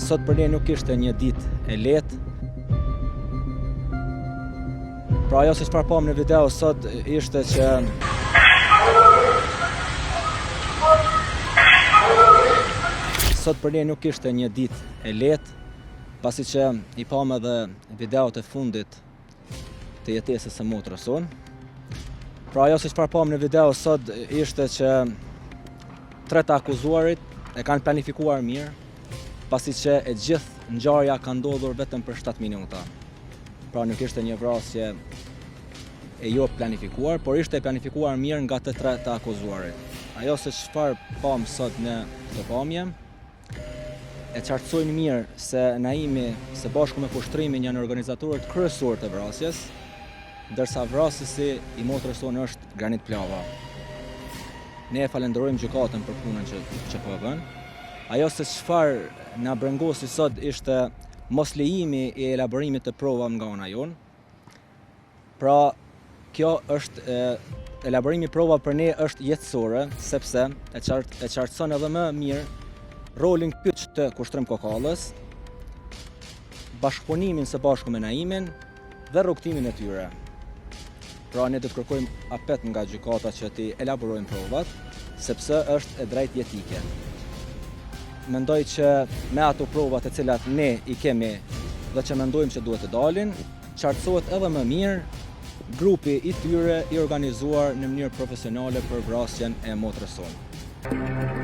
Sot për ne nuk ishte një ditë e lehtë. Pra ajo se çfarë pamë në video sot ishte që Sot për ne nuk ishte një ditë e lehtë, pasi që i pamë edhe videot e fundit të jetesës së motrës sonë. Pra ajo se çfarë pamë në video sot ishte që tre të akuzuarit e kanë planifikuar mirë, pasi që e gjithë ngjarja ka ndodhur vetëm për 7 minuta. Pra nuk ishte një vrasje e jo planifikuar, por ishte e planifikuar mirë nga të tre të akuzuarit. Ajo se çfarë pamë sot në këtë pamje, e qartësojnë mirë se Naimi së bashku me Kushtrimin janë organizatorët kryesorë të vrasjes, ndërsa vrasësi i motrës sonë është Granit Plava. Ne e falënderojmë gjykatën për punën që, që po e bën. Ajo se çfarë na brengosi sot ishte moslejimi i elaborimit të provave nga ana jonë. Pra, kjo është e, elaborimi i provave për ne është jetësore, sepse e, qart, e qartëson edhe më mirë rolin kyç të Kushtrim Kokallës, bashkëpunimin së bashku me Naimin dhe rrugëtimin e tyre. Pra ne do të kërkojmë apet nga gjykata që t'i elaborojmë provat, sepse është e drejtë jetike. Mendoj që me ato provat të cilat ne i kemi dhe që mendojmë që duhet të dalin, qartësohet edhe më mirë grupi i tyre i organizuar në mënyrë profesionale për vrasjen e motrës sonë.